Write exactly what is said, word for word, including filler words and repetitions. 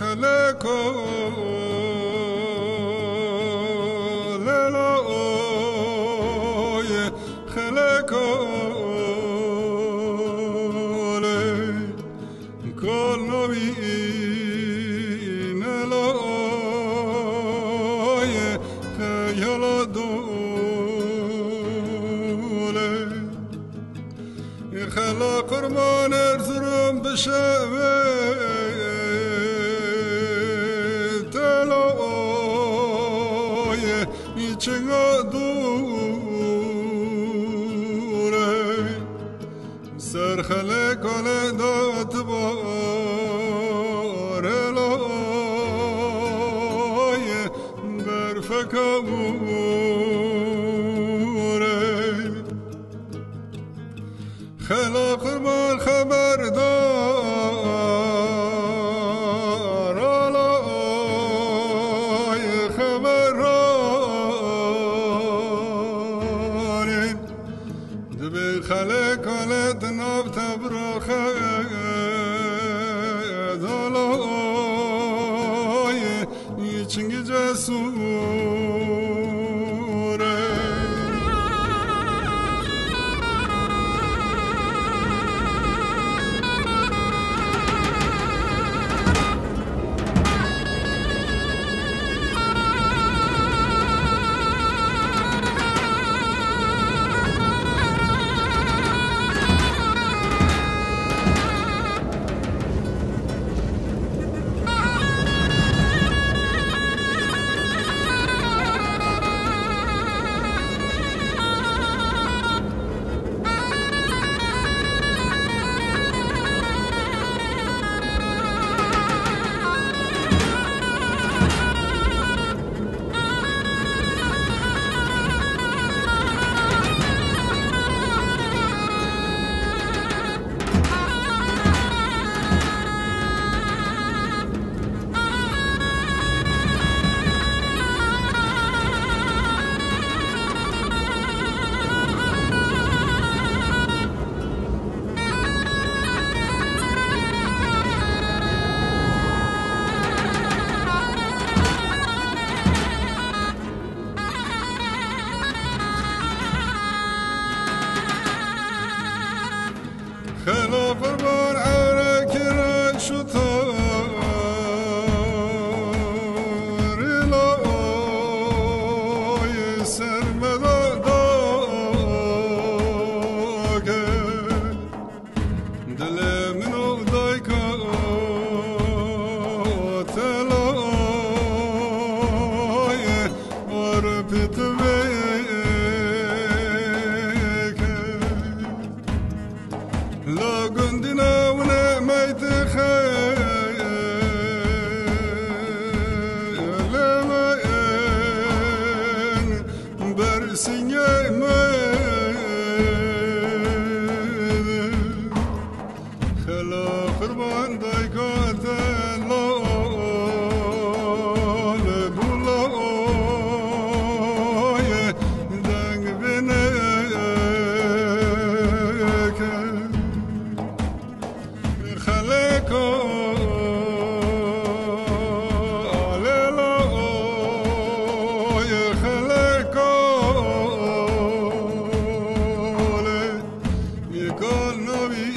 Xeleko, lela oye, xeleko, le, kol novî, nela oye, xeyala dole. Xela qurban Erzurum bişeve telo oye, çinga dure. Ser xele kole dat bare lo oye, berfeka bure. Xela qurban xeberdar, alay xeberanê. Dibê xelek xelet nav tevra xedalay. Çingî cesûrê. Xela qurban erekî reş û tarî la oye, ser me da dake. Dilê min û dayka te la oye, arpê te veke. La gundî newne meytê xeyalê me in, ber sîngê me in. Xela qurban dayka te la oye, bû la oye, deng vê neke. Xeleko, lela oye, xeleko, le, yekal navî